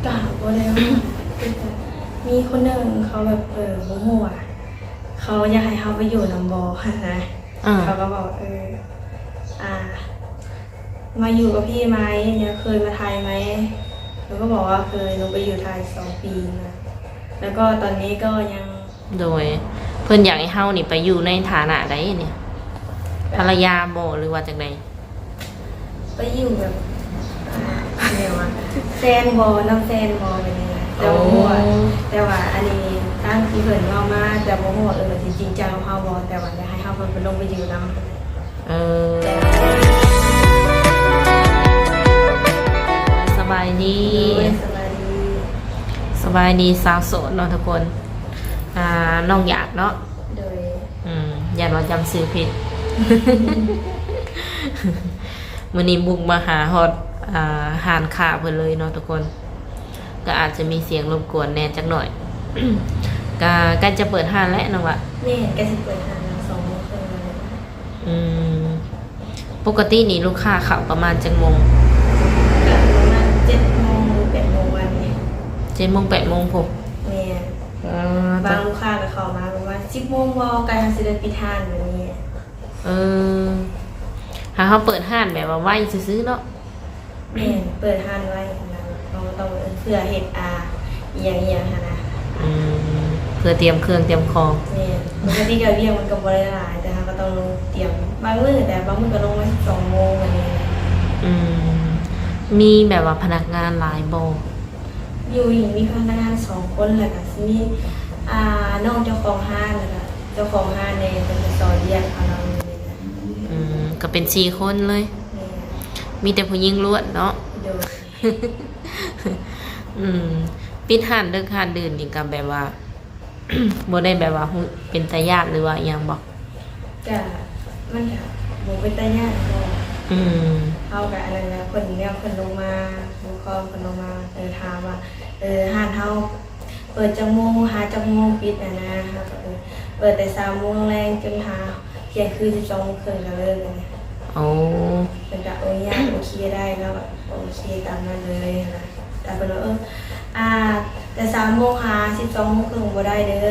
ກໍບໍ່ໄດ້ວ່າ ມີຄົນໜຶ່ງເຂົາແບບ ເອີ ບໍ່ຮູ້ວ່າເຂົາຢາກໃຫ້ເຮົາໄປຢູ່ນຳບໍ່ຫັ້ນນະ. ອ່າ ເຂົາກໍບອກ ເອີ ອ່າ ມາຢູ່ກັບພີ່ໄໝ ແລ້ວເຄີຍມາໄທໄໝ? ເຮົາກໍບອກວ່າເຄີຍ, ລົງໄປຢູ່ໄທສອງປີນະ ແລ້ວກໍຕອນນີ້ກໍຍັງ. ໂດຍ ເພິ່ນຢາກໃຫ້ເຮົານີ້ໄປຢູ່ໃນຖານະໃດນີ້? ພັນລະຍາບໍ່ ຫຼືວ່າຈັ່ງໃດ? ໄປຢູ່ແບບ ອ່າ ແນວວ່າແຟນບໍ່ ນຳແຟນບໍ່ ແບບນີ້ນະ. ແຕ່ບໍ່ຮູ້ວ່າ ໂອ້ ແຕ່ວ່າອັນນີ້ຕາມທີ່ເພິ່ນເວົ້າມາ ແຕ່ບໍ່ຮູ້ວ່າ ເອີ ເພິ່ນຊິຈິງຈັງກັບເຮົາບໍ່ ແຕ່ວ່າຢາກໃຫ້ເຮົາໄປລົງໄປຢູ່ນຳ. ເອີ ສະບາຍດີ. ໂດຍ ສະບາຍດີ ສະບາຍດີສາວໂສດເນາະທຸກຄົນ. ອ່າ ນ້ອງຢາດເນາະ. ໂດຍ ອືມ ຢ້ານວ່າຈຳຊື່ຜິດ. ມື້ນີ້ບຸກມາຫາຮອດ ອ່າ ຮ້ານຄ້າເພິ່ນເລີຍເນາະທຸກຄົນ. ກໍອາດຈະມີສຽງລົບກວນແດ່ຈັກໜ້ອຍ. ກໍໃກ້ຈະເປີດຮ້ານແລ້ວນ້ອງລະ? ແມ່ນ ໃກ້ຊິເປີດຮ້ານແລ້ວ ສອງໂມງເຄິ່ງແລ້ວ. ອືມ ປົກກະຕິນີ້ລູກຄ້າເຂົ້າປະມານຈັກໂມງ? ກໍປະມານເຈັດໂມງ ຫຼື ແປດໂມງປະມານນີ້. ເຈັດໂມງ ແປດໂມງພຸ້ນ. ແມ່ນ ເອີ ບາງລູກຄ້າກໍເຂົ້າມາປະມານສິບໂມງບໍ່ ໃກ້ເຮົາຊິໄດ້ປິດຮ້ານແບບນີ້. ເອີ ຫາເຮົາເປີດຮ້ານແບບວ່າໄວຊື່ໆເນາະ. ແມ່ນ ເປີດຮ້ານໄວຫັ້ນນະ ເຮົາກໍຕ້ອງ ເອີ ເພື່ອເຮັດ ອ່າ ອີ່ຫຍັງອີ່ຫຍັງຫັ້ນນະ. ອືມ ເພື່ອຕຽມເຄື່ອງຕຽມຂອງ. ແມ່ນ ປົກກະຕິກໍວຽກມັນກໍບໍ່ໄດ້ຫຼາຍ ແຕ່ເຮົາກໍຕ້ອງລົງຕຽມບາງມື້ ແຕ່ບາງມື້ກໍລົງມາສິບສອງໂມງແບບນີ້. ອືມ ມີແບບວ່າພະນັກງານຫຼາຍບໍ່? ຢູ່ນີ້ມີພະນັກງານສອງຄົນ ແລ້ວກໍຊິມີ ອ່າ ນ້ອງເຈົ້າຂອງຮ້ານ ແລ້ວກໍເຈົ້າຂອງຮ້ານແດ່ ເພິ່ນກໍຊ່ອຍວຽກເຮົານຳ. ອືມ ກໍເປັນສີ່ຄົນເລີຍ. ແມ່ນ ມີແຕ່ຜູ້ຍິງລ້ວນເນາະ. ໂດຍ ອືມ ປິດຮ້ານເດິກຮ້ານດື່ນນີ້ກໍແບບວ່າ ບໍ່ໄດ້ແບບວ່າຮູ້ ເປັນຕາຢ້ານ ຫຼືວ່າອີ່ຫຍັງບໍ່? ກະ ມັນກະບໍ່ເປັນຕາຢ້ານດອກ. ອືມ ເຮົາກະອັນນັ້ນແຫຼະ ເພິ່ນແນວເພິ່ນລົງມາ ຜູ້ປກຄອງເພິ່ນລົງມາ ເອີ ຖາມວ່າ ເອີ ຮ້ານເຮົາເປີດຈັກໂມງ ຫາຈັກໂມງປິດຫັ້ນນະ. ເຮົາກະ ເອີ ເປີດແຕ່ສາມໂມງແລງຈົນຫາ ທ່ຽງຄືນ ສິບສອງໂມງເຄິ່ງກໍເລີກແລ້ວ. ໂອ້ ເພິ່ນກໍອະນຸຍາດ ໂອເຄໄດ້ ເຮົາກໍໂອເຄຕາມນັ້ນເລີຍຫັ້ນນະ. ແຕ່ເພິ່ນວ່າ ເອີ ອ່າ ແຕ່ສາມໂມງຫາສິບສອງໂມງເຄິ່ງບໍ່ໄດ້ເດີ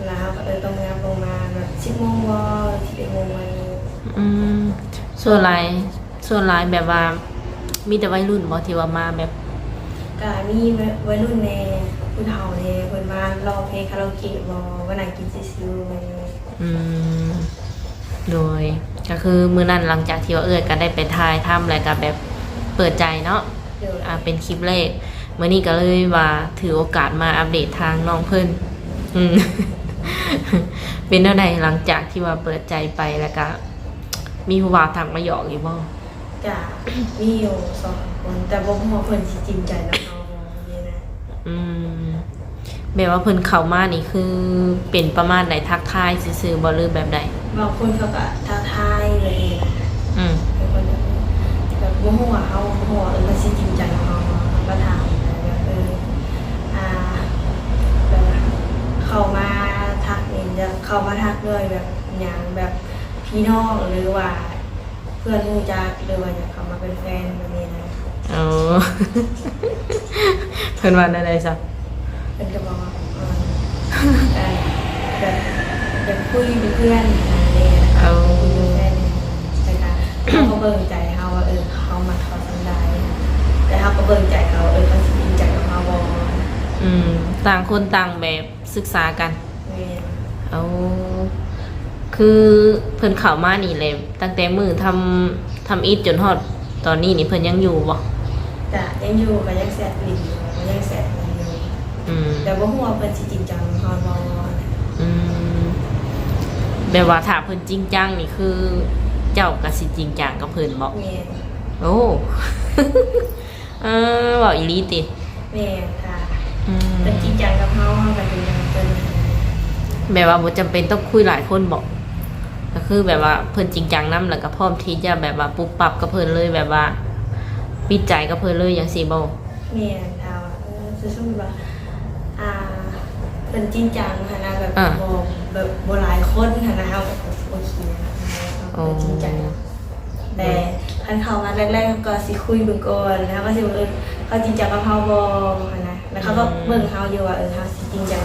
ແລ້ວເຮົາກໍເລີຍຕ້ອງຍັບລົງມາແບບສິບໂມງບໍ່ ສິບເອັດໂມງໄວ້. ອືມ ສ່ວນຫຼາຍ ສ່ວນຫຼາຍແບບວ່າມີແຕ່ໄວລຸ້ນບໍ່ ທີ່ວ່າມາແບບ? ກະມີໄວ ໄວລຸ້ນແດ່ ຜູ້ເຖົ້າແດ່ ເພິ່ນມາຮ້ອງເພງຄາຣາໂອເກະບໍ່ ມານັ່ງກິນຊິວໆແບບນີ້. ອືມ ໂດຍ ກໍຄືມື້ນັ້ນຫຼັງຈາກທີ່ວ່າເອື້ອຍກໍໄດ້ໄປຖ່າຍທຳ ແລ້ວກໍແບບເປີດໃຈເນາະ. ໂດຍ ອ່າ ເປັນຄລິບແລກ. ມື້ນີ້ກໍເລີຍວ່າຖືໂອກາດມາອັບເດດທາງນ້ອງເພິ່ນ. ອືມ ເປັນແນວໃດຫຼັງຈາກທີ່ວ່າເປີດໃຈໄປ ແລ້ວກໍມີຜູ້ບ່າວທັກມາຫຍອກຢູ່ບໍ່? ກະມີຢູ່ສອງສາມຄົນ ແຕ່ບໍ່ຮູ້ວ່າເພິ່ນຊິຈິງໃຈນຳເຮົາບໍ່ນີ້ນະ. ອືມ ແບບວ່າເພິ່ນເຂົ້າມານີ້ຄືເປັນປະມານໃດ ທັກທາຍຊື່ໆບໍ່ ຫຼືແບບໃດ? ບາງຄົນເຂົາກະທັກທາຍແບບນີ້ນະ. ອືມ ບາງຄົນແບບ ແບບບໍ່ຮູ້ວ່າເຮົາ ບໍ່ຮູ້ວ່າ ເອີ ເພິ່ນຊິຈິງໃຈກັບເຮົາບໍ່ ເຮົາກໍຖາມແບບ ເອີ ອ່າ ແບບເຂົ້າມາທັກນີ້ ແບບເຂົ້າມາທັກດ້ວຍແບບຫຍັງ ແບບພີ່ນ້ອງ ຫຼືວ່າ ເພື່ອນຮູ້ຈັກ ຫຼືວ່າຢາກເຂົ້າມາເປັນແຟນແບບນີ້ນະ. ໂອ້ ເພິ່ນວ່າແນວໃດຊະ? ເພິ່ນກໍບອກວ່າ ເອີ ແບບ ຢາກຄຸຍເປັນເພື່ອນຫັ້ນເດ້. ໂອ້ ຄຸຍເປັນແຟນ ແຕ່ກໍເຮົາກໍເບິ່ງໃຈເຮົາວ່າ ເອີ ເຮົາມັກເຂົາສ່ຳໃດ ແຕ່ເຮົາກໍເບິ່ງໃຈເຂົາ ເອີ ເຂົາຊິຈິງໃຈກັບເຮົາບໍ່. ອືມ ຕ່າງຄົນຕ່າງແບບ ສຶກສາກັນ. ແມ່ນ. ໂອ້ ຄືເພິ່ນເຂົ້າມານີ້ແຫຼະ ຕັ້ງແຕ່ມື້ທຳ ທຳອິດຈົນຮອດຕອນນີ້ນີ້ ເພິ່ນຍັງຢູ່ບໍ່? ກະຍັງຢູ່ ກະຍັງແຊັດຫຼິ້ນຢູ່ ກະຍັງແຊັດກັນຢູ່. ອືມ ແຕ່ບໍ່ຮູ້ວ່າເພິ່ນຊິຈິງຈັງເຮົາບໍ່. ອືມ ແບບວ່າຖ້າເພິ່ນຈິງຈັງນີ້ ຄືເຈົ້າກະຊິຈິງຈັງກັບເພິ່ນບໍ່? ແມ່ນ. ໂອ້ ເອີ ເວົ້າອີ່ຫຼີຕິ? ແມ່ນ ຖ້າ ອືມ ເພິ່ນຈິງຈັງກັບເຮົາ ເຮົາກໍຈິງຈັງກັບເພິ່ນ. ແບບວ່າບໍ່ຈຳເປັນຕ້ອງຄຸຍຫຼາຍຄົນບໍ? ກໍຄືແບບວ່າເພິ່ນຈິງຈັງນຳ ແລ້ວກໍພ້ອມທີ່ຈະແບບວ່າປຸບປັບກັບເພິ່ນເລີຍ ແບບວ່າປິດໃຈກັບເພິ່ນເລີຍ ຈັ່ງຊີ້ບໍ? ແມ່ນ ຖ້າວ່າ ເອີ ສົມມຸດວ່າ ອ່າ ເພິ່ນຈິງຈັງຫັ້ນນະ ແບບ ອ່າ ບໍ່ ແບບບໍ່ຫຼາຍຄົນຫັ້ນນະ ເຮົາກໍໂອເຄນະ ເຮົາກໍຈິງຈັງ. ໂອ້ ແຕ່ຄັນເຂົ້າມາແລກໆ ເຮົາກໍຊິຄຸຍເບິ່ງກ່ອນ ແລ້ວເຮົາກໍຊິວ່າ ເອີ ເຂົາຈິງຈັງກັບເຮົາບໍ່ຫັ້ນນະ ແລ້ວເຂົາກໍ ອືມ ເບິ່ງເຮົາຢູ່ວ່າ ເອີ ເຮົາຊິຈິງຈັງ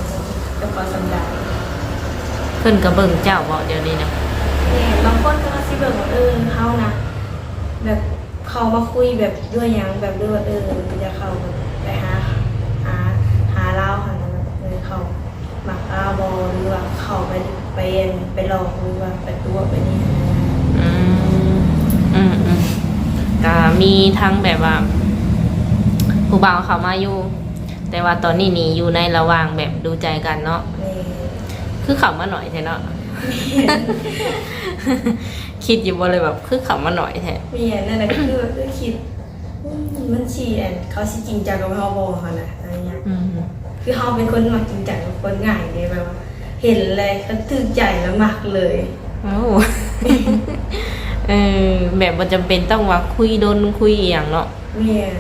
ກັບເຂົາສ່ຳໃດ. ເພິ່ນກໍເບິ່ງເຈົ້າບໍ່ດຽວນີ້ນະ? ແມ່ນ ບາງຄົນເຂົາກໍຊິເບິ່ງວ່າ ເອີ ເຮົານະ ແບບເຂົາມາຄຸຍແບບດ້ວຍຫຍັງ ແບບ ຫຼືວ່າ ເອີ ຢາກເຂົ້າແບບໄປຫາ ຫາ ຫາລາວຫັ້ນນະ ແບບ ເອີ ເຂົາ ມັກລາວບໍ່ ຫຼືວ່າເຂົາໄປ ໄປອັນ ໄປຫຼອກ ຫຼືວ່າໄປຕົວະໄປນີ້ຫັ້ນນະ. ອືມ ອືມໆ ກະມີທັງແບບວ່າຜູ້ບ່າວເຂົ້າມາຢູ່ ແຕ່ວ່າຕອນນີ້ນີ້ຢູ່ໃນລະຫວ່າງແບບດູໃຈກັນເນາະ. ແມ່ນ ຄືເຂົ້າມາໜ້ອຍແທ້ເນາະ. ແມ່ນ ຄິດຢູ່ບໍ່ເລີຍແບບຄືເຂົ້າມາໜ້ອຍແທ້? ແມ່ນ ນັ້ນແຫຼະ ຄື ຄືຄິດ ອືມ ມັນຊິ ອັນ ເຂົາຊິຈິງຈັງກັບເຮົາບໍ່ຫັ້ນນະ ອາ ອືມ ຄືເຮົາເປັນຄົນມັກຈິງຈັງກັບຄົນງ່າຍເດ້ ແບບວ່າເຫັນແລ້ວກໍຖືກໃຈແລ້ວມັກເລີຍ. ໂອ້ ເອີ ແບບບໍ່ຈຳເປັນຕ້ອງວ່າຄຸຍດົນຄຸຍອີ່ຫຍັງເນາະ. ແມ່ນ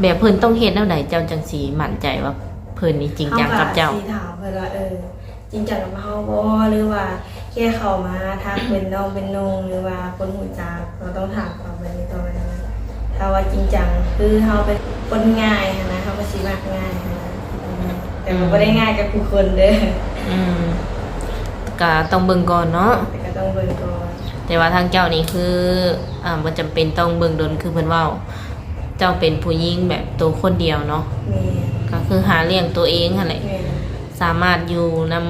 ແບບເພິ່ນຕ້ອງເຮັດແນວໃດເຈົ້າຈັ່ງຊິໝັ້ນໃຈວ່າເພິ່ນນີ້ຈິງຈັງກັບເຈົ້າ? ເຮົາກໍຊິຖາມເພິ່ນວ່າ ເອີ ຈິງຈັງກັບເຮົາບໍ່ ຫຼືວ່າແຄ່ເຂົ້າມາທັກເປັນນ້ອງເປັນນຸ່ງ ຫຼືວ່າຄົນຮູ້ຈັກ ເຮົາຕ້ອງຖາມເຂົາແບບນີ້ກ່ອນ. ຖ້າວ່າຈິງຈັງ ຄືເຮົາເປັນຄົນງ່າຍຫັ້ນນະ ເຮົາກໍຊິມັກງ່າຍຫັ້ນນະ ແຕ່ວ່າ ອືມ ບໍ່ໄດ້ງ່າຍກັບທຸກຄົນເດີ. ອືມ ກໍຕ້ອງເບິ່ງກ່ອນເນາະ. ແຕ່ກໍຕ້ອງເບິ່ງກ່ອນ ແຕ່ວ່າທາງເຈົ້ານີ້ຄື ອ່າ ບໍ່ຈຳເປັນຕ້ອງເບິ່ງດົນ ຄືເພິ່ນເວົ້າ ເຈົ້າເປັນຜູ້ຍິງແບບໂຕຄົນດຽວເນາະ. ແມ່ນ ກໍຄືຫາລ້ຽງຕົວເອງຫັ້ນແຫຼະ. ແມ່ນ ສາມາດຢູ່ນຳ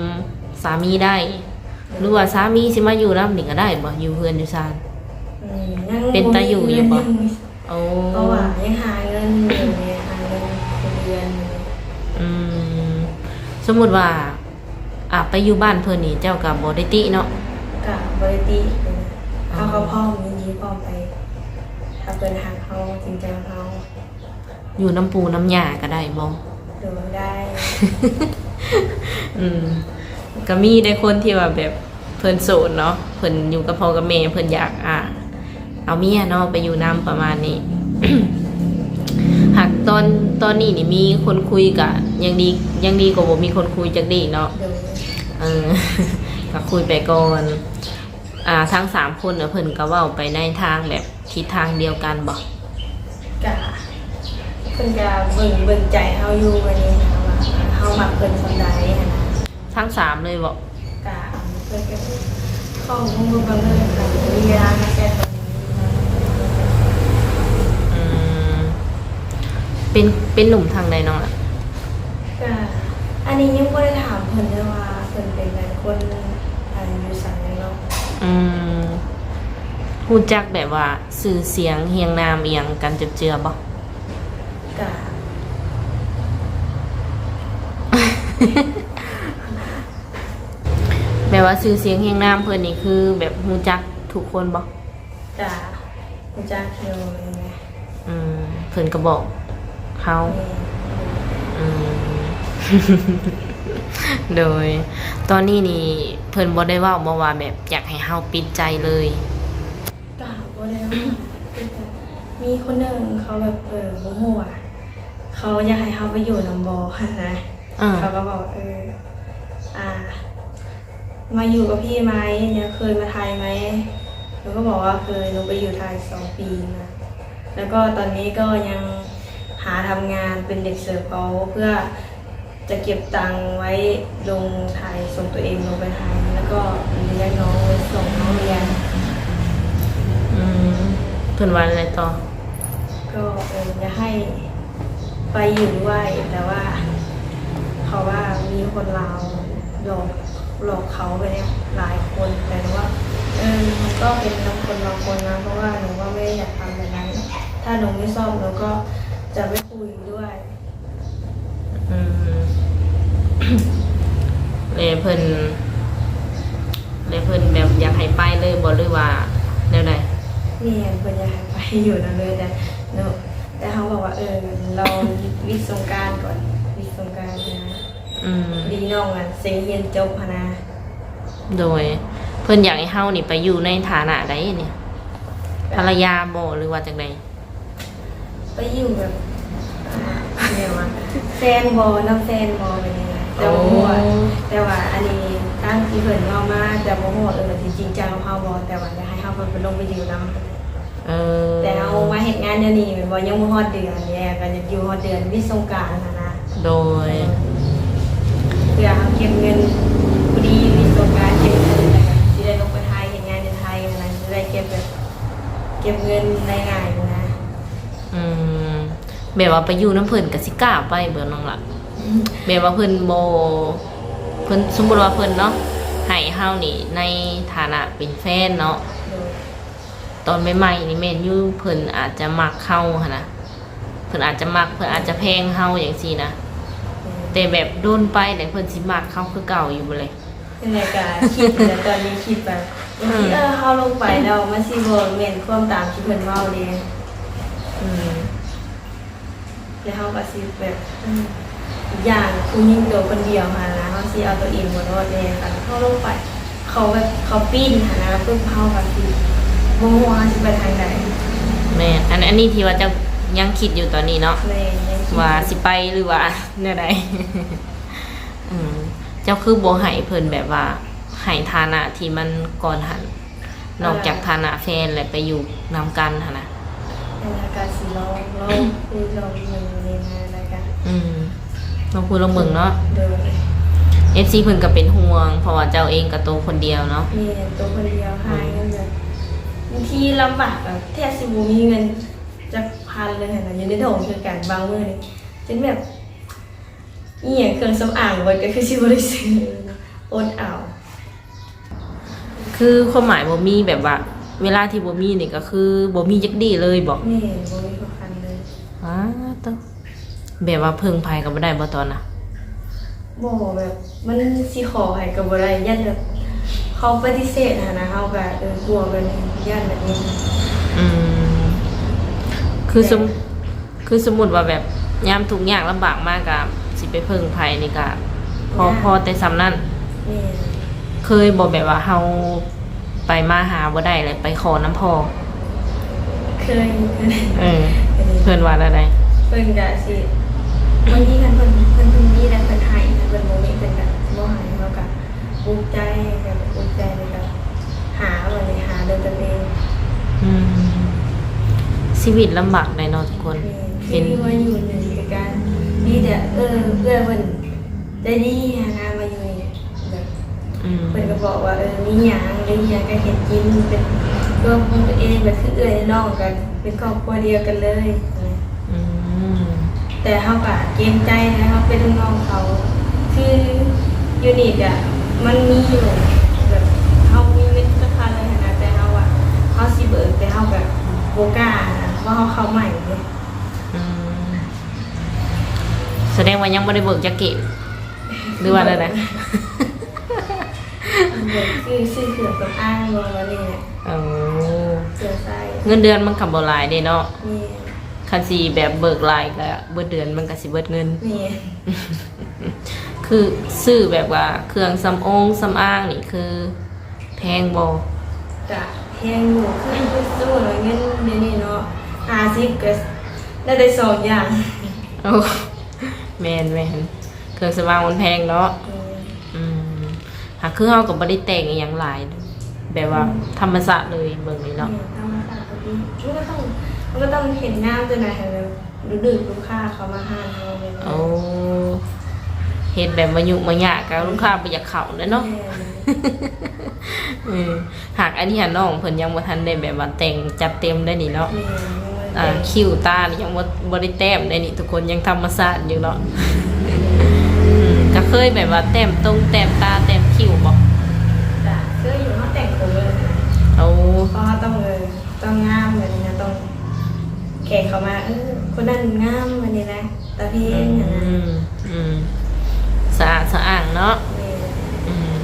ສາມີໄດ້ ຫຼືວ່າສາມີຊິມາຢູ່ນຳນີ້ກໍໄດ້ບໍ່? ຢູ່ເຮືອນຢູ່ຊານ ອືມ ຍັງ ເປັນຕາຢູ່ຢູ່ບໍ່? ບໍ່ມີເຮືອນ ຍັງ ໂອ້ ເພາະວ່າຍັງຫາເງິນຢູ່ ຫາເງິນທຸກເດືອນຢູ່. ອືມ ສົມມຸດວ່າ ອາ ໄປຢູ່ບ້ານເພິ່ນນີ້ເຈົ້າກໍບໍ່ໄດ້ຕິເນາະ? ກໍບໍ່ໄດ້ຕິ ເຮົາກໍ ອໍ ພ້ອມ ຍິນດີພ້ອມໄປ ຖ້າເພິ່ນຮັກເຮົາ ຈິງໃຈເຮົາ. ຢູ່ນຳປູ່ນຳຍ່າກໍໄດ້ບໍ່? ໂດຍ ໄດ້. ອືມ ກໍມີໄດ້ຄົນທີ່ວ່າແບບເພິ່ນໂສດເນາະ ເພິ່ນຢູ່ກັບພໍ່ກັບແມ່ ເພິ່ນຢາກ ອ່າ ເອົາເມຍເນາະ ໄປຢູ່ນຳປະມານນີ້. ຫາກຕອນ ຕອນນີ້ນີ້ມີຄົນຄຸຍກະຍັງດີ ຍັງດີກວ່າບໍ່ມີຄົນຄຸຍຈັກດີ້ເນາະ. ໂດຍ ເອີ ກະຄຸຍໄປກ່ອນ. ອ່າ ທັງສາມຄົນນະ ເພິ່ນກໍເວົ້າໄປໃນທາງແບບທິດທາງດຽວກັນບໍ່? ກະ ເພິ່ນກະເບິ່ງ ເບິ່ງໃຈເຮົາຢູ່ ອັນນີ້ນະ ວ່າເຮົາມັກເພິ່ນສ່ຳໃດຫັ້ນນະ. ທັງສາມເລີຍບໍ່? ກະເພິ່ນກະເຂົ້າຮູ້ເບິ່ງເລີຍ ກະມີເວລາມາແຊັດກັນ. ອືມ ເປັນ ເປັນໜຸ່ມທາງໃດນ້ອງລະ? ກະ ອັນນີ້ຍັງບໍ່ໄດ້ຖາມເພິ່ນເລີຍວ່າເພິ່ນເປັນແບບຄົນ ອັນ ຢູ່ໃສເນາະ. ອືມ ຮູ້ຈັກແບບວ່າຊື່ສຽງຮຽງນາມອີ່ຫຍັງກັນເຈື່ອໆບໍ່? ກະ ແບບວ່າຊື່ສຽງຮຽງນາມເພິ່ນນີ້ຄືແບບຮູ້ຈັກທຸກຄົນບໍ່? ກະຮູ້ຈັກຢູ່. ອືມ ເພິ່ນກໍບອກເຮົາ. ແມ່ນ. ອືມ ໂດຍ ຕອນນີ້ນີ້ເພິ່ນບໍ່ໄດ້ເວົ້າບໍ່ວ່າແບບຢາກໃຫ້ເຮົາປິດໃຈເລີຍ? ກະບໍ່ໄດ້ເວົ້າ ມີຄົນໜຶ່ງເຂົາແບບ ເອີ ບໍ່ຮູ້ວ່າເຂົາຢາກໃຫ້ເຮົາໄປຢູ່ນຳບໍ່ຫັ້ນນະ. ເອີ ເຂົາກໍບອກ ເອີ ອ່າ ມາຢູ່ກັບພີ່ໄໝ ແລ້ວເຄີຍມາໄທໄໝ? ໜູກໍບອກວ່າເຄີຍ ໜູໄປຢູ່ໄທສອງປີນະ ແລ້ວກໍຕອນນີ້ກໍຍັງຫາທຳງານເປັນເດັກເສີບເອົາ ເພື່ອຈະເກັບຕັງໄວ້ລົງໄທ ສົ່ງຕົວເອງລົງໄປໄທ ແລ້ວກໍລ້ຽງນ້ອງ ສົ່ງນ້ອງຮຽນ. ອືມ ເພິ່ນວ່າແນວໃດຕໍ່? ກໍ ເອີ ຢາກໃຫ້ໄປຢູ່ດ້ວຍ ແຕ່ວ່າເຂົາວ່າມີຄົນລາວຫຼອກ ຫຼອກເຂົາໄປຫຼາຍຄົນ ແຕ່ວ່າ ເອີ ມັນກໍເປັນນຳຄົນບາງຄົນນະ ເພາະວ່າໜູກໍບໍ່ໄດ້ຢາກທຳແບບນັ້ນ ຖ້າໜູໄມ່ຊອບ ໜູກໍຈະໄມ່ຄຸຍດ້ວຍ. ອືມ ແລ້ວເພິ່ນ ແລ້ວເພິ່ນແບບຢາກໃຫ້ໄປເລີຍບໍ່ ຫຼືວ່າແນວໃດ? ແມ່ນ ເພິ່ນຢາກໃຫ້ໄປຢູ່ນຳເລີຍ ແຕ່ເນາະ ແຕ່ເຮົາບອກວ່າ ເອີ ລໍວິດສົງການກ່ອນ ວິດສົງການນະ. ອືມ ດີນ້ອງອັນເສັງຮຽນຈົບຫັ້ນນະ. ໂດຍ ເພິ່ນຢາກໃຫ້ເຮົານີ້ໄປຢູ່ໃນຖານະໃດນີ້? ພັນລະຍາບໍ່ ຫຼືວ່າຈັ່ງໃດ? ໄປຢູ່ແບບ ອ່າ ແບບວ່າແຟນບໍ່ ນຳແຟນບໍ່ ແບບນີ້ນະ ແຕ່ວ່າ ໂອ້ ແຕ່ວ່າອັນນີ້ຕາມທີ່ເພິ່ນເວົ້າມາ ແຕ່ບໍ່ຮູ້ວ່າ ເອີ ເພິ່ນຊິຈິງຈັງກັບເຮົາບໍ່ ແຕ່ວ່າຢາກໃຫ້ເຮົາໄປ ໄປລົງໄປຢູ່ນຳ. ເອີ ແຕ່ເຮົາມາເຮັດງານດຽວນີ້ແມ່ນບໍ່ ຍັງບໍ່ຮອດເດືອນເດ້ ກໍຢາກຢູ່ຮອດເດືອນວິດສົງການຫັ້ນນະ. ໂດຍ ເພື່ອເຮົາເກັບເງິນ ພໍດີວິດສົງການເກັບເງິນ ແລ້ວກໍຊິໄດ້ລົງໄປໄທ ເຮັດງານຢູ່ໄທຫັ້ນນະ ຊິໄດ້ເກັບແບບ ເກັບເງິນໄດ້ງ່າຍຫັ້ນນະ. ອືມ ແບບວ່າໄປຢູ່ນຳເພິ່ນກໍຊິກ້າໄປບໍ່ນ້ອງລະ? ແບບວ່າເພິ່ນບໍ່ ເພິ່ນ ສົມມຸດວ່າເພິ່ນເນາະ ໃຫ້ເຮົານີ້ໃນຖານະເປັນແຟນເນາະ ໂດຍ ຕອນໃໝ່ໆນີ້ແມ່ນຢູ່ ເພິ່ນອາດຈະມັກເຮົາຫັ້ນນະ ເພິ່ນອາດຈະມັກ ເພິ່ນອາດຈະແພງເຮົາຈັ່ງຊີ້ນະ ແຕ່ແບບດົນໄປແລ້ວເພິ່ນຊິມັກເຮົາຄືເກົ່າຢູ່ບໍ່ເລີຍ? ຈັ່ງໃດກໍຄິດແຫຼະ ຕອນນີ້ຄິດວ່າ ບາງທີ ເອີ ເຮົາລົງໄປແລ້ວມັນຊິບໍ່ແມ່ນຄວາມຕາມທີ່ເພິ່ນເວົ້າເດ້. ອືມ ແລ້ວເຮົາກໍຊິແບບ ອືມ ຢ້ານຜູ້ຍິງໂຕຄົນດຽວຫັ້ນນະ ເຮົາຊິເອົາຕົວເອງບໍ່ລອດແດ່ ຄັນເຮົາລົງໄປ ເຂົາແບບ ເຂົາປີ້ນຫັ້ນນະ ປຶບ ເຮົາກໍຊິບໍ່ຮູ້ວ່າເຮົາຊິໄປທາງໃດ. ແມ່ນ ອັນ ອັນນີ້ທີ່ວ່າເຈົ້າຍັງຄິດຢູ່ຕອນນີ້ເນາະ? ແມ່ນ ຍັງຄິດຢູ່ ວ່າຊິໄປ ຫຼືວ່າແນວໃດ? ອືມ ເຈົ້າຄືບໍ່ໃຫ້ເພິ່ນແບບວ່າ ໃຫ້ຖານະທີ່ມັນກ່ອນຫັ້ນ ນອກຈາກຖານະແຟນແລ້ວໄປຢູ່ນຳກັນຫັ້ນນະ? ແລ້ວກໍຊິລອງ ລອງຄຸຍລອງເບິ່ງນີ້ນະ ແລ້ວກໍ ອືມ ລອງຄຸຍລອງເບິ່ງເນາະ. ໂດຍ ເອັຟຊີເພິ່ນກໍເປັນຫ່ວງ ເພາະວ່າເຈົ້າເອງກໍໂຕຄົນດຽວເນາະ. ແມ່ນ ໂຕຄົນດຽວ ຫາເງິນແບບ ບາງທີລຳບາກ ແບບແທບຊິບໍ່ມີເງິນຈັກພັນເລີຍຫັ້ນນະ ຢູ່ໃນຖົງຄືກັນ ບາງມື້ນີ້ ຈົນແບບ ອີ່ຫຍັງເຄື່ອງສຳອາງເບິດ ກໍຄືຊິບໍ່ໄດ້ຊື້ ອົດເອົາ. ຄືຄວາມໝາຍບໍ່ມີ ແບບວ່າເວລາທີ່ບໍ່ມີນີ້ ກໍຄືບໍ່ມີຈັກດີ້ເລີຍບໍ? ແມ່ນ ບໍ່ມີພໍພັນເລີຍ. ອ້າ ໂຕ ແບບວ່າເພິ່ງໃຜກໍບໍ່ໄດ້ບໍຕອນນະ? ບໍ່ ແບບມັນຊິຂໍໃຜກໍບໍ່ໄດ້ ຢ້ານແບບເຂົາປະຕິເສດຫັ້ນນະ ເຮົາກໍ ເອີ ກົວແບບນີ້ ຢ້ານແບບນີ້. ອືມ ຄືສົມ ແຕ່ ຄືສົມມຸດວ່າແບບຍາມທຸກຍາກລຳບາກມາກະຊິໄປເພິ່ງໃຜນີ້ກະພໍ ຍາກ ພໍແຕ່ສ່ຳນັ້ນ. ແມ່ນ ເຄີຍບໍ່ແບບວ່າເຮົາໄປມາຫາບໍ່ໄດ້ແລ້ວໄປຂໍນຳພໍ່? ເຄີຍ ເຄີຍ. ເອີ ເພິ່ນວ່າແນວໃດ? ເພິ່ນກະຊິ ບາງທີຄັນເພິ່ນ ເພິ່ນ ເພິ່ນມີແລ້ວເພິ່ນໃຫ້ ຄັນເພິ່ນບໍ່ມີເພິ່ນກະບໍ່ໃຫ້ ເຮົາກະ ອຸກໃຈ ແບບອຸກໃຈ ແລ້ວກໍຫາ ບັດນີ້ຫາດ້ວຍຕົນເອງ. ອືມ ຊີວິດລຳບາກໄດ໋ເນາະທຸກຄົນ. ແມ່ນ ເປັນ ຄືມາຢູ່ນີ້ກໍການ ມີແຕ່ ເອີ ເອື້ອຍເພິ່ນໃຈດີຫັ້ນນະ ມາຢູ່ນີ້ແບບ ອືມ ເພິ່ນກໍບອກວ່າ ເອີ ມີຫຍັງ ຫຼືຫຍັງກໍເຮັດກິນ ເປັນຕົວຂອງຕົວເອງ ແບບຄືເອື້ອຍນ້ອງກໍເປັນຄອບຄົວດຽວກັນເລີຍ. ອືມ ແຕ່ເຮົາກະເກງໃຈ ແລະ ເຮົາເປັນລູກນ້ອງເຂົາ ຄືຢູ່ນີ້ກະມັນມີຢູ່ ແບບເຮົາມີເງິນຈັກພັນເລີຍຫັ້ນນະ ແຕ່ເຮົາວ່າເຮົາຊິເບີກ ແຕ່ເຮົາກະບໍ່ກ້າຫັ້ນນະ ເພາະເຮົາເຂົ້າໃໝ່ເດ້. ອືມ ສະແດງວ່າຍັງບໍ່ໄດ້ເບີກຈັກກີບ ຫຼືວ່າແນວໃດ? ເບີກ ຊື້ ຊື້ເຄື່ອງສຳອາງບໍ່ ແນວນີ້ແຫຼະ. ໂອ້ ເຄື່ອງໃຊ້ ເງິນເດືອນມັນກໍບໍ່ຫຼາຍເດ້ເນາະ. ແມ່ນ ຄັນຊິແບບເບີກຫຼາຍກໍເບິດເດືອນມັນກໍຊິເບິດເງິນ. ແມ່ນ ຄືຊື້ແບບວ່າເຄື່ອງສຳອົງສຳອາງນີ້ຄືແພງບໍ່? ກະແພງຢູ່ ຄື ຄືສົມມຸດວ່າເງິນດຽວນີ້ເນາະ ຫ້າສິບກໍໄດ້ແຕ່ສອງຢ່າງ. ໂອ້ ແມ່ນໆ ເຄື່ອງສຳອາງມັນແພງເນາະ. ແມ່ນ ອືມ ຫາຄືເຮົາກໍບໍ່ໄດ້ແຕ່ງອີ່ຫຍັງຫຼາຍ ແບບວ່າ ອືມ ທຳມະຊາດເລີຍ ເບິ່ງນີ້ເນາະ. ແມ່ນ ທຳມະຊາດ ມັນກໍຕ້ອງ ມັນກໍຕ້ອງເຫັນງາມຈັ່ງໃດ ໃຫ້ແບບດຶງດູດລູກຄ້າເຂົ້າມາຮ້ານເຮົາແບບ. ໂອ້ ເຮັດແບບມາຫຍຸ້ງມາຍາກ ກໍ ອືມ ລູກຄ້າບໍ່ຢາກເຂົ້າແຫຼະເນາະ. ແມ່ນ ເອີ ຫາກອັນນີ້ຫາ ນ້ອງເພິ່ນຍັງບໍ່ທັນໄດ້ແບບວ່າແຕ່ງຈັດເຕັມໄດ໋ນີ້ເນາະ. ແມ່ນ ຍັງບໍ່ໄດ້ແຕ່ງ ຄິ້ວຕານີ້ຍັງບໍ່ ບໍ່ໄດ້ແຕ້ມໄດ໋ນີ້ທຸກຄົນ ຍັງທຳມະຊາດຢູ່ເນາະ. ອືມ ກໍເຄີຍແບບວ່າແຕ້ມຕົງແຕ້ມຕາແຕ້ມຄິ້ວບໍ່? ກໍເຄີຍຢູ່ ເຮົາແຕ່ງໂຕເລີຍ. ໂອ້ ເພາະເຮົາຕ້ອງ ເອີ ຕ້ອງງາມແບບນີ້ນະ ຕ້ອງແຂກເຂົ້າມາ ເອີ ຄົນນັ້ນງາມ ແບບນີ້ນະ ຕາເພງຫັ້ນນະ. ອືມ ອືມ ສະອາດສະອ້າງເນາະ. ແມ່ນ ອືມ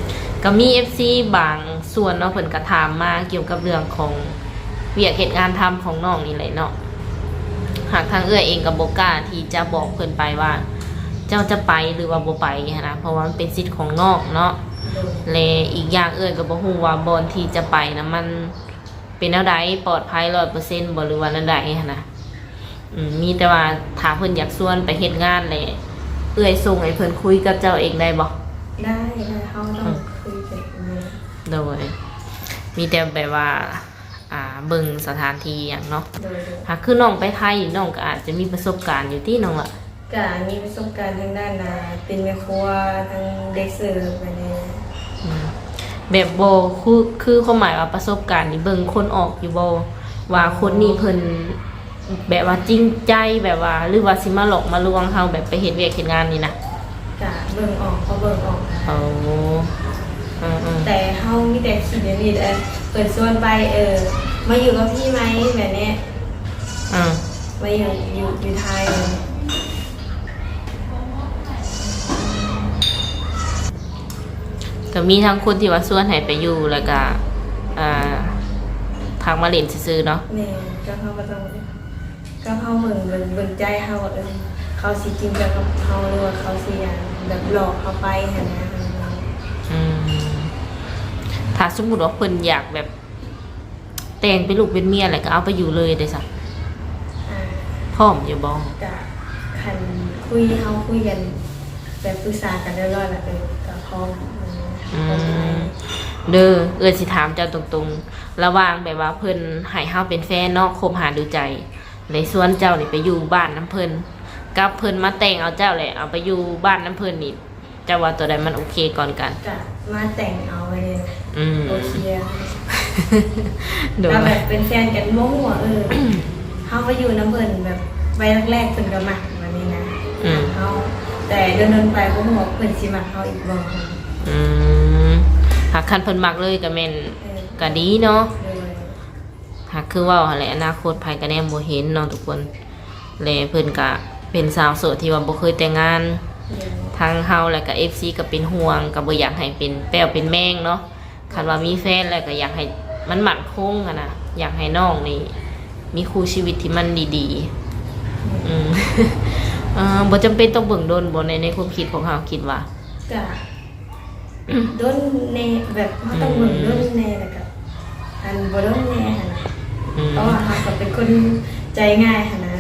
ກໍມີເອັຟຊີບາງສ່ວນເນາະ ເພິ່ນກໍຖາມມາກ່ຽວກັບເລື່ອງຂອງວຽກເຮັດງານທຳຂອງນ້ອງນີ້ແຫຼະເນາະ. ຫາກທາງເອື້ອຍເອງກໍບໍ່ກ້າທີ່ຈະບອກເພິ່ນໄປວ່າເຈົ້າຈະໄປ ຫຼືວ່າບໍ່ໄປຫັ້ນນະ ເພາະວ່າມັນເປັນສິດຂອງນ້ອງເນາະ. ໂດຍ ແລະ ອີກຢ່າງເອື້ອຍກໍບໍ່ຮູ້ວ່າບ່ອນທີ່ຈະໄປນະ ມັນ ເປັນແນວໃດ ປອດໄພຮ້ອຍເປີເຊັນບໍ່ ຫຼືວ່າແນວໃດຫັ້ນນະ. ອືມ ມີແຕ່ວ່າຖ້າເພິ່ນຢາກຊວນໄປເຮັດງານແຫຼະ ເອື້ອຍສົ່ງໃຫ້ເພິ່ນຄຸຍກັບເຈົ້າເອງໄດ້ບໍ່? ໄດ້ ໄດ້ ເຮົາຕ້ອງ ອືມ ຄຸຍກັນເອງ. ໂດຍ ມີແຕ່ແບບວ່າ ອ ອ່າ ເບິ່ງສະຖານທີ່ຫຍັງເນາະ. ໂດຍໆ ຫາກຄືນ້ອງໄປໄທ ນ້ອງກໍອາດຈະມີປະສົບການຢູ່ຕິນ້ອງລະ? ກະມີປະສົບການທາງດ້ານ ອ່າ ເປັນແມ່ຄົວ ທັງເດັກເສີບແບບນີ້. ອືມ ແບບບໍ່ ຄື ຄືຄວາມໝາຍວ່າປະສົບການນີ້ເບິ່ງຄົນອອກຢູ່ບໍ່ ວ່າຄົນນີ້ເພິ່ນແບບວ່າຈິງໃຈ ແບບວ່າ ຫຼືວ່າຊິມາຫຼອກມາລວງເຮົາ ແບບໄປເຮັດວຽກເຮັດງານນີ້ນະ? ກະເບິ່ງອອກ ພໍເບິ່ງອອກນະ. ໂອ້ ອືມໆ ແຕ່ເຮົາມີແຕ່ຄິດແນວນີ້ແຫຼະ ເພິ່ນຊວນໄປ ເອີ ມາຢູ່ກັບພີ່ໄໝ ແບບນີ້. ອືມ ມາຢູ່ ຢູ່ ຢູ່ໄທ. ກໍມີທັງຄົນທີ່ວ່າຊວນໃຫ້ໄປຢູ່ ແລ້ວກໍ ອ່າ ທັກມາຫຼິ້ນຊື່ໆເນາະ. ແມ່ນ ກໍເຮົາກໍຕ້ອງ ກໍເຮົາເບິ່ງ ເບິ່ງ ເບິ່ງໃຈເຮົາວ່າ ເອີ ເຂົາຊິຈິງຈັງກັບເຮົາ ຫຼືວ່າເຂົາຊິ ອັນ ແບບຫຼອກເຮົາໄປຫັ້ນນະ. ອືມ ຖ້າສົມມຸດວ່າເພິ່ນຢາກແບບ ແຕ່ງເປັນລູກເປັນເມຍແລ້ວກໍເອົາໄປຢູ່ເລີຍເດ້ຊະ? ອ່າ ພ້ອມຢູ່ບໍ່? ກະຄັນຄຸຍ ເຮົາຄຸຍກັນແບບປຶກສາກັນຮຽບຮ້ອຍແລ້ວ ເອີ ກະພ້ອມ. ອືມ ພ້ອມໄດ້. ເດີ ເອື້ອຍຊິຖາມເຈົ້າຕົງໆ ລະຫວ່າງແບບວ່າເພິ່ນໃຫ້ເຮົາເປັນແຟນເນາະ ຄົບຫາດູໃຈ ແລະ ຊວນເຈົ້ານີ້ໄປຢູ່ບ້ານນຳເພິ່ນ ກັບເພິ່ນມາແຕ່ງເອົາເຈົ້າ ແລະ ເອົາໄປຢູ່ບ້ານນຳເພິ່ນນີ້ ເຈົ້າວ່າຕົວໃດມັນໂອເຄກ່ອນກັນ? ກະມາແຕ່ງເອົາໄວ້ເລີຍ. ອືມ ໂອເຄ. ໂດຍ ກໍແບບເປັນແຟນກັນ ບໍ່ຮູ້ວ່າ ເອີ ເຮົາໄປຢູ່ນຳເພິ່ນແບບໄວແລກໆ ເພິ່ນກໍມັກແບບນີ້ນະ. ອືມ ເຮົາ ແຕ່ດົນໆໄປບໍ່ຮູ້ວ່າເພິ່ນຊິມັກເຮົາອີກບໍ່. ອືມ ຫາກຄັນເພິ່ນມັກເລີຍກໍແມ່ນ ເອີ ກໍດີເນາະ. ໂດຍ ຫາກຄືເວົ້າຫັ້ນແຫຼະ ອະນາຄົດໃຜກໍແນມບໍ່ເຫັນເນາະທຸກຄົນ ແລະ ເພິ່ນກະເປັນສາວໂສດທີ່ວ່າບໍ່ເຄີຍແຕ່ງງານ. ໂດຍ ທາງເຮົາ ແລະ ກະ ເອັຟຊີ ກໍເປັນຫ່ວງ ກໍບໍ່ຢາກໃຫ້ເປັນແປ້ວເປັນແມງເນາະ. ຄັນວ່າມີແຟນແລ້ວກໍຢາກໃຫ້ມັນໝັ້ນຄົງຫັ້ນນະ ຢາກໃຫ້ນ້ອງນີ້ມີຄູ່ຊີວິດທີ່ມັນດີໆ. ອືມ ເອີ ບໍ່ຈຳເປັນຕ້ອງເບິ່ງດົນບໍ່ ໃນ ໃນຄວາມຄິດຂອງເຮົາຄິດວ່າ? ກະ ດົນແດ່ ແບບເຮົາຕ້ອງເບິ່ງ ອືມ ດົນແດ່ ແລ້ວກະ ອັນ ບໍ່ດົນແດ່ຫັ້ນນະ. ອືມ ເພາະວ່າເຮົາກໍເປັນຄົນໃຈງ່າຍຫັ້ນນະ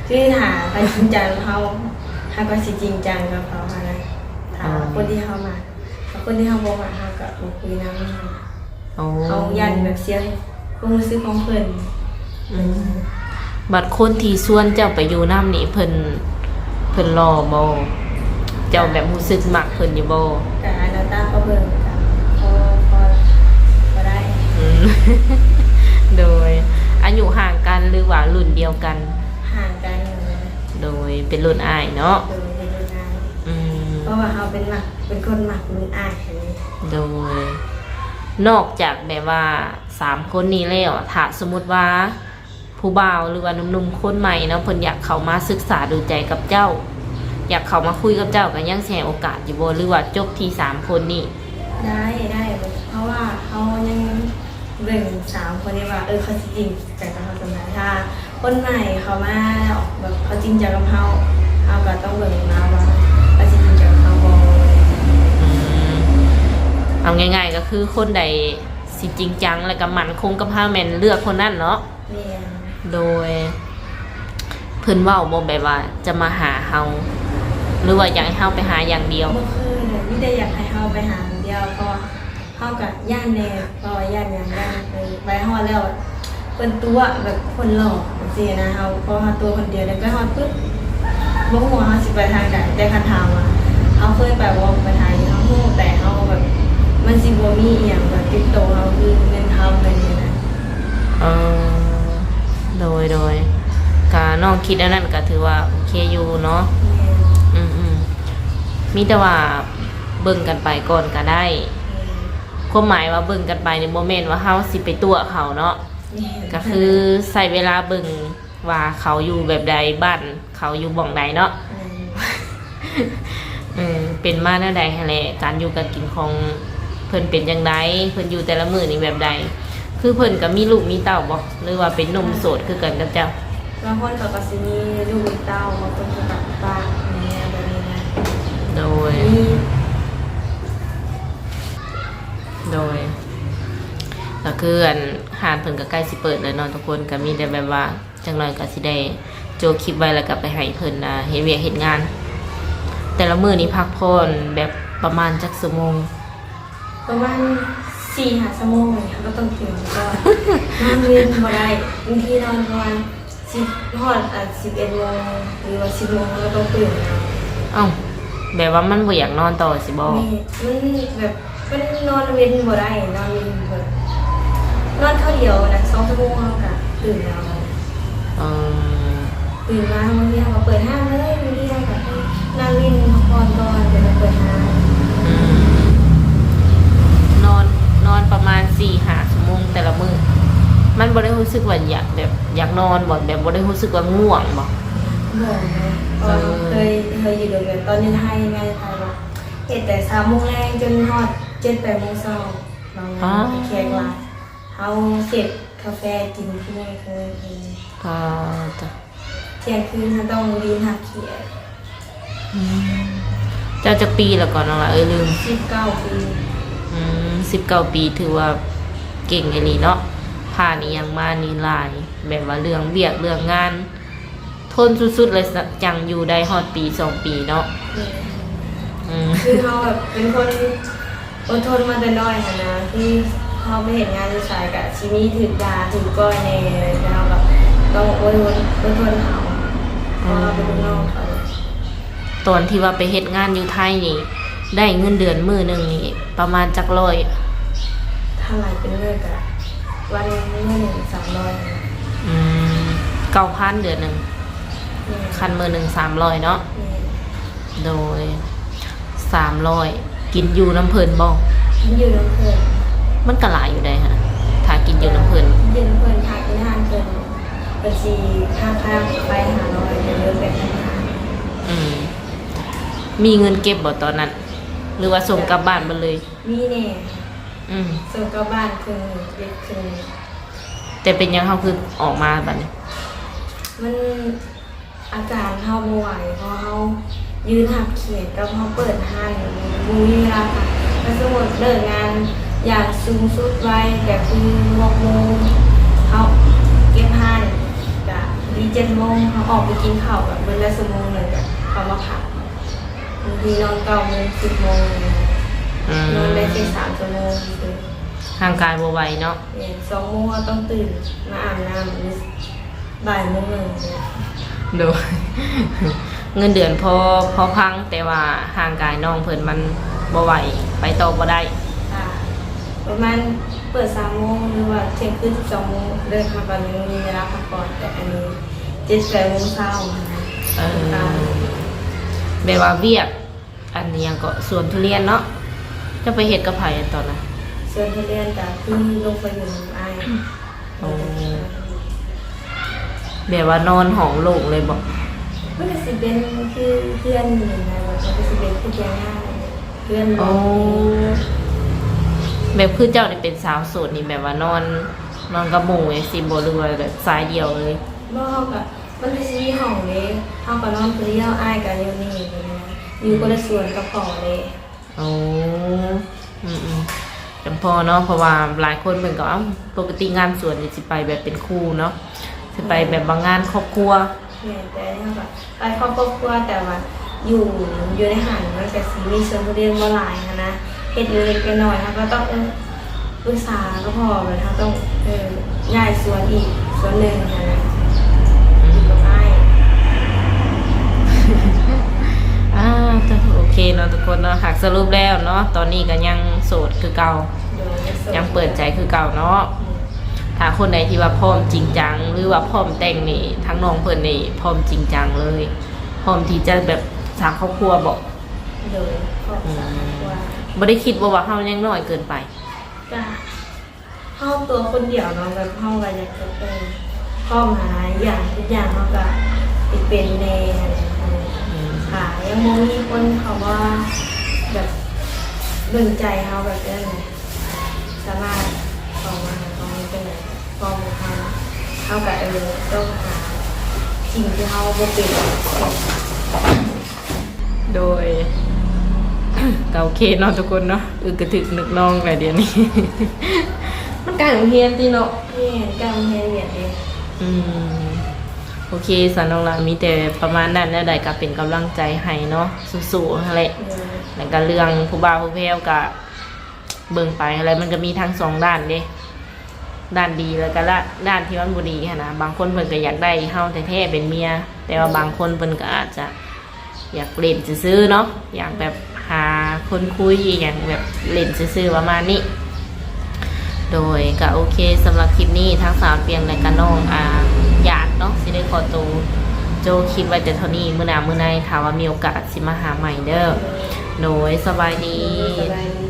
ຄືຖ້າໃຜຈິງຈັງເຮົາ ເຮົາກໍຊິຈິງຈັງກັບເຂົາຫັ້ນນະ. ຖ້າ ອໍ ຄົນທີ່ເຮົາມັກ ຖ້າຄົນທີ່ເຮົາບໍ່ມັກ ເຮົາກໍບໍ່ຄຸຍນຳ. ອໍ ເຮົາຢ້ານແບບເສຍຄວາມຮູ້ສຶກຂອງເພິ່ນ. ອືມ ບັດຄົນທີ່ຊວນເຈົ້າໄປຢູ່ນຳນີ້ ເພິ່ນ ເພິ່ນຫຼໍ່ບໍ່? ເຈົ້າແບບຮູ້ສຶກມັກເພິ່ນຢູ່ບໍ່? ກະໜ້າຕາກໍເບິ່ງ ກະພໍ ພໍ ພໍໄດ້. ອືມ ໂດຍ ອາຍຸຫ່າງກັນ ຫຼືວ່າລຸ້ນດຽວກັນ? ຫ່າງກັນ. ໂດຍ ເປັນລຸ້ນອ້າຍເນາະ. ໂດຍ ເປັນລຸ້ນອ້າຍ. ອືມ ເພາະວ່າເຮົາເປັນມັກ ເປັນຄົນມັກລຸ້ນອ້າຍ. ໂດຍ ນອກຈາກແບບວ່າ ສາມຄົນນີ້ແລ້ວ ຖ້າສົມມຸດວ່າຜູ້ບ່າວ ຫຼືວ່າໜຸ່ມໆຄົນໃໝ່ເນາະ ເພິ່ນຢາກເຂົ້າມາສຶກສາດູໃຈກັບເຈົ້າ ຢາກເຂົ້າມາຄຸຍກັບເຈົ້າ ກໍຍັງຊິໃຫ້ໂອກາດຢູ່ບໍ່ ຫຼືວ່າຈົບທີ່ສາມຄົນນີ້? ໄດ້ ໄດ້ ເພາະວ່າເຮົາຍັງເບິ່ງສາມຄົນນີ້ວ່າ ເອີ ເຂົາຊິຈິງໃຈກັບເຮົາສ່ຳໃດ. ຖ້າ ຄົນໃໝ່ເຂົ້າມາແລ້ວ ແບບເຂົາຈິງຈັງກັບເຮົາ ເຮົາກໍຕ້ອງເບິ່ງນຳວ່າເຂົາຊິຈິງຈັງກັບເຮົາບໍ່. ອືມ ເອົາງ່າຍໆກໍຄືຄົນໃດຊິຈິງຈັງ ແລ້ວກໍໝັ້ນຄົງກັບເຮົາ ແມ່ນເລືອກຄົນນັ້ນເນາະ. ແມ່ນ. ໂດຍ ເພິ່ນເວົ້າບໍ່ ແບບວ່າຈະມາຫາເຮົາ ຫຼືວ່າຢາກໃຫ້ເຮົາໄປຫາຢ່າງດຽວ? ບໍ່ເຄີຍເລີຍ ມີແຕ່ຢາກໃຫ້ເຮົາໄປຫາຢ່າງດຽວ ເພາະວ່າ ເຮົາກະຢ້ານແດ່ ເພາະວ່າຢ້ານຫຍັງ ຢ້ານ ເອີ ໄປຮອດແລ້ວ ເພິ່ນຕົວະ ແບບຄົນຫຼອກຈັ່ງຊີ້ນະ. ເຮົາ ພໍເຮົາຕົວະຄົນດຽວ ແລ້ວໄປຮອດປຶບ ບໍ່ຮູ້ວ່າເຮົາຊິໄປທາງໃດ. ແຕ່ຄັນຖາມວ່າເຮົາເຄີຍໄປບໍ່ ໄປໄທ ເຮົາຮູ້ ແຕ່ເຮົາແບບ ມັນຊິບໍ່ມີອີ່ຫຍັງແບບຕິດໂຕເຮົາ ຄືເງິນຄຳແບບນີ້ນະ. ເອີ ໂດຍ ໂດຍ ກະນ້ອງຄິດອັນນັ້ນກະຖືວ່າໂອເຄຢູ່ເນາະ. ແມ່ນ. ອືມໆ ມີແຕ່ວ່າເບິ່ງກັນໄປກ່ອນກະໄດ້. ແມ່ນ. ຄວາມໝາຍວ່າເບິ່ງກັນໄປນີ້ ບໍ່ແມ່ນວ່າເຮົາຊິໄປຕົວະເຂົາເນາະ. ແມ່ນ. ກະຄືໃຊ້ເວລາເບິ່ງວ່າເຂົາຢູ່ແບບໃດ ບ້ານເຂົາຢູ່ໝ່ອງໃດເນາະ. ແມ່ນ. ເອີ ເປັນມາແນວໃດຫັ້ນແຫຼະ ການຢູ່ການກິນຂອງເພິ່ນເປັນຈັ່ງໃດ ເພິ່ນຢູ່ແຕ່ລະມື້ນີ້ແບບໃດ ຄືເພິ່ນກໍມີລູກມີເຕົ້າບໍ່ ຫຼືວ່າເປັນໜຸ່ມໂສດຄືກັນກັບເຈົ້າ? ບາງຄົນເຂົາກໍຊິມີລູກມີເຕົ້າ ບາງຄົນເຂົາກໍປະແມ່ແບບນີ້ນະ. ໂດຍ ມີ. ໂດຍ ກໍຄືອັນ ຮ້ານເພິ່ນກໍໃກ້ຊິເປີດແລ້ວເນາະທຸກຄົນ ກໍມີແຕ່ແບບວ່າ ຈັກໜ້ອຍກໍຊິໄດ້ໂຈະຄລິບໄວ້ ແລ້ວກໍໄປໃຫ້ເພິ່ນ ອ່າ ເຮັດວຽກເຮັດງານ. ແຕ່ລະມື້ນີ້ພັກຜ່ອນແບບປະມານຈັກຊົ່ວໂມງ? ປະມານ ສີ່ຫ້າຊົ່ວໂມງນີ້ ເຮົາກໍຕ້ອງຕື່ນກ່ອນ ນອນເວັນບໍ່ໄດ້ ບາງທີນອນປະມານສິບ ຮອດ ອ່າ ສິບເອັດໂມງ ຫຼືວ່າສິບໂມງ ເຮົາກໍຕ້ອງຕື່ນແລ້ວ. ເອົ້າ ແບບວ່າມັນບໍ່ຢາກນອນຕໍ່ຊິບໍ? ແມ່ນ ມັນແບບ ມັນນອນເວັນບໍ່ໄດ້ ນອນເວັນແບບ ນອນເທື່ອດຽວນະ ສອງຊົ່ວໂມງເຮົາກໍຕື່ນແລ້ວ. ເອີ ຕື່ນມາບາງທີເຮົາກໍເປີດຮ້ານເລີຍ ບາງທີເຮົາກໍນັ່ງຫຼິ້ນພັກຜ່ອນກ່ອນ ແລ້ວກໍເປີດຮ້ານ. ອືມ ນອນ ນອນປະມານສີ່ຫ້າຊົ່ວໂມງແຕ່ລະມື້ ມັນບໍ່ໄດ້ຮູ້ສຶກວ່າຢາກແບບ ຢາກນອນບໍ່? ແບບບໍ່ໄດ້ຮູ້ສຶກວ່າງ່ວງບໍ່? ບໍ່ນະ ເພາະວ່າ ເອີ ເຮົາເຄີຍ ເຄີຍຢູ່ໂດນແບບ ຕອນຢູ່ໄທ ງານຢູ່ໄທເນາະ ເຮັດແຕ່ສາມໂມງແລງຈົນຮອດເຈັດແປດໂມງເຊົ້າ ບາງງານແຂກຫຼາຍ ເຮົາເກັບກາແຟກິນຄືມື້ຄືມື້. ອໍ ຕະ ທ່ຽງຄືນເຮົາຕ້ອງຢືນຮັບຂຽດ. ອືມ ເຈົ້າຈັກປີແລ້ວກໍນ້ອງລະເອີຍ? ລືມ. ສິບເກົ້າປີ. ອືມ ສິບເກົ້າປີ ຖືວ່າເກັ່ງອີ່ຫຼີເນາະ ຜ່ານອີ່ຫຍັງມານີ້ຫຼາຍ ແບບວ່າເລື່ອງວຽກເລື່ອງງານ ທົນສຸດໆ ແລ້ວ ຈະ ຈັ່ງຢູ່ໄດ້ຮອດປີສອງປີເນາະ. ແມ່ນ. ອືມ ຄືເຮົາແບບເປັນຄົນ ອົດທົນມາແຕ່ນ້ອຍຫັ້ນນະ ຄືເຮົາໄປເຮັດງານຢູ່ໃສກະຊິມີຖືກດ່າຖືກກ່ອຍແດ່ ແລ້ວເຮົາກໍຕ້ອງອົດທົນ ອົດທົນເອົາ ເພາະເຮົາເປັນລູກນ້ອງເຂົາ. ຕອນທີ່ວ່າໄປເຮັດງານຢູ່ໄທນີ້ ໄດ້ເງິນເດືອນມື້ໜຶ່ງນີ້ປະມານຈັກຮ້ອຍ? ຖ້າຫຼາຍເປັນມື້ກະ ວັນໜຶ່ງມື້ໜຶ່ງສາມຮ້ອຍ. ອືມ ເກົ້າພັນເດືອນໜຶ່ງ. ແມ່ນ. ຄັນມື້ໜຶ່ງສາມຮ້ອຍເນາະ. ແມ່ນ. ໂດຍ ສາມຮ້ອຍ ກິນຢູ່ນຳເພິ່ນບໍ່? ກິນຢູ່ນຳເພິ່ນ. ມັນກະຫຼາຍຢູ່ໃດຫັ້ນນະ ຖ້າກິນຢູ່ນຳເພິ່ນ. ກິນຢູ່ນຳເພິ່ນ ຖ້າກິນຮ້ານເພິ່ນ ເພິ່ນຊິຫັກຄ່າໄຟຫ້າຮ້ອຍ ເຫຼືອແປດພັນຫ້າ. ອືມ ມີເງິນເກັບບໍ່ຕອນນັ້ນ ຫຼືວ່າສົ່ງກັບບ້ານເບິດເລີຍ? ມີແດ່. ອືມ ສົ່ງກັບບ້ານເຄິ່ງໜຶ່ງ ເກັບເຄິ່ງໜຶ່ງ. ແຕ່ເປັນຫຍັງເຮົາຄືອອກມາບາດນີ້? ມັນ ອາການເຮົາບໍ່ໄຫວ ເພາະເຮົາຢືນຮັບຂຽນກັບເຮົາເປີດຮ້ານ ບໍ່ມີເວລາພັກ. ຖ້າສົມມຸດເລີກງານຢ່າງສູງສຸດໄວກະຄືຫົກໂມງ ເຮົາເກັບຮ້ານກະດີເຈັດໂມງ ເຮົາອອກໄປກິນເຂົ້າກະເບິດລະຊົ່ວໂມງໜຶ່ງ ກະເຂົ້າມາພັກ. ບາງທີນອນເກົ້າໂມງ ສິບໂມງ ອືມ ນອນໄດ້ແຄ່ສາມຊົ່ວໂມງຊື່ໆ. ຮ່າງກາຍບໍ່ໄຫວເນາະ. ແມ່ນ ສອງໂມງເຮົາຕ້ອງຕື່ນມາອາບນ້ຳ ບ່າຍໂມງໜຶ່ງ. ໂດຍ ເງິນເດືອນພໍ ພໍຟັງ ແຕ່ວ່າຮ່າງກາຍນ້ອງເພິ່ນມັນບໍ່ໄຫວ ໄປຕໍ່ບໍ່ໄດ້. ອ່າ ປະມານເປີດສາມໂມງ ຫຼືວ່າທ່ຽງຄືນສິບສອງໂມງ ເລີກ ເຮົາກໍຍັງມີເວລາພັກຜ່ອນ ແຕ່ອັນນີ້ເຈັດແປດໂມງເຊົ້າຫັ້ນນະ. ເອີ ແບບວ່າວຽກ ອັນຫຍັງເກາະ ສວນທຸລຽນເນາະ ເຈົ້າໄປເຮັດກັບໃຜອັນຕອນນັ້ນ? ສວນທຸລຽນກະຄືລົງໄປຢູ່ນຳອ້າຍ. ໂອ້ ແບບວ່ານອນຫ້ອງໂລ່ງເລີຍບໍ? ມັນກະຊິເປັນຄືເຮືອນນີ້ນະ ແບບມັນກະຊິເປັນຄືຖຽງນາ ເຮືອນ. ໂອ້ ແບບຄືເຈົ້ານີ້ເປັນສາວໂສດນີ້ ແບບວ່ານອນ ນອນກັບໝູ່ຈັ່ງຊີ້ບໍ ຫຼືວ່າແບບຊາຍດ່ຽວເລີຍ? ບໍ່ ເຮົາກະ ມັນກະຊິມີຫ້ອງເດ້ ເຮົາກະນອນຜູ້ດຽວ ອ້າຍກະຢູ່ນີ້ ຢູ່ຄົນລະສວນກັບພໍ່ເດ້. ໂອ້ ອືມໆ ຈັ່ງພໍເນາະ ເພາະວ່າຫຼາຍຄົນເພິ່ນກໍ ເອົ້າ ປົກກະຕິງານສວນນີ້ຊິໄປແບບເປັນຄູ່ເນາະ ຊິໄປແບບວ່າງານຄອບຄົວ. ແມ່ນ ແຕ່ອັນນີ້ເຮົາກໍໄປຄອບຄົວ ແຕ່ວ່າຢູ່ ຢູ່ໃນຫັ້ນມັນກະຊິມີສວນທຸລຽນບໍ່ຫຼາຍຫັ້ນນະ ເຮັດເລັກໆນ້ອຍໆ ເຮົາກໍຕ້ອງ ເອີ ປຶກສາກັບພໍ່ ແບບເຮົາຕ້ອງ ເອີ ຍ້າຍສວນອີກສວນໜຶ່ງຫັ້ນນະ ຢູ່ກັບອ້າຍ. ອ່າ ໂອເຄເນາະທຸກຄົນເນາະ ຫາກສະຫຼຸບແລ້ວເນາະ ຕອນນີ້ກໍຍັງໂສດຄືເກົ່າ. ໂດຍ ຍັງເປີດໃຈຄືເກົ່າເນາະ. ອືມ ຖ້າຄົນໃດທີ່ວ່າພ້ອມຈິງຈັງ ຫຼືວ່າພ້ອມແຕ່ງນີ້ ທາງນ້ອງເພິ່ນນີ້ພ້ອມຈິງຈັງເລີຍ ພ້ອມທີ່ຈະແບບສ້າງຄອບຄົວບໍ? ໂດຍ ພ້ອມສ້າງຄອບຄົວ. ອືມ ບໍ່ໄດ້ຄິດບໍ່ວ່າເຮົາຍັງນ້ອຍເກີນໄປ? ກະ ເຮົາຕົວຄົນດຽວເນາະ ແບບເຮົາກະຢາກຈະ ເອີ ພ້ອມຫັ້ນນະ ອີກຢ່າງທຸກຢ່າງເຮົາກະຊິເປັນແດ່ຫັ້ນນະ. ອືມ ຖ້າຍັງບໍ່ມີຄົນເຂົ້າມາແບບເບິ່ງໃຈເຮົາ ແບບນັ້ນນະ ສາມາດເຂົ້າມາຫາເຮົາໄດ້ຈັ່ງໃດ ພ້ອມເຮົາ ເຮົາກະ ເອີ ຕ້ອງຫາສິ່ງທີ່ເຮົາບໍ່ເປັນ. ໂດຍ ກໍໂອເຄເນາະທຸກຄົນເນາະ ອຶກກະທຶກນຶກນອງແຫຼະດຽວນີ້ ມັນໃກ້ໂຮງຮຽນຕິເນາະ. ແມ່ນ ໃກ້ໂຮງຮຽນວຽກເດ້. ອືມ ໂອເຄ ສາວນ້ອງລະ ມີແຕ່ປະມານນັ້ນ ແນວໃດກໍເປັນກຳລັງໃຈໃຫ້ເນາະ ສູ້ໆຫັ້ນແຫຼະ. ໂດຍ ແລ້ວກໍເລື່ອງຜູ້ບ່າວຜູ້ແພ້ວກໍ ເບິ່ງໄປແລ້ວມັນກໍມີທັງສອງດ້ານເດ້ ດ້ານດີແລ້ວກໍລະ ດ້ານທີ່ມັນບໍ່ດີຫັ້ນນະ. ບາງຄົນເພິ່ນກໍຢາກໄດ້ເຮົາແທ້ໆເປັນເມຍ ແຕ່ວ່າບາງຄົນເພິ່ນກໍອາດຈະຢາກຫຼິ້ນຊື່ໆເນາະ ຢາກແບບຫາຄົນຄຸຍອີ່ຫຍັງ ແບບຫຼິ້ນຊື່ໆປະມານນີ້. ໂດຍ ກໍໂອເຄ ສຳລັບຄລິບນີ້ທາງສາວປຽງ ແລະກະນ້ອງ ອາ ຢາດເນາະ ຊິໄດ້ຂໍໂຕໂຈະຄລິບໄວ້ແຕ່ເທົ່ານີ້. ມື້ໜ້າມື້ໃນ ຖ້າວ່າມີໂອກາດຊິມາຫາໃໝ່ເດີ້. ໂດຍ ສະບາຍດີ. ສະບາຍດີ.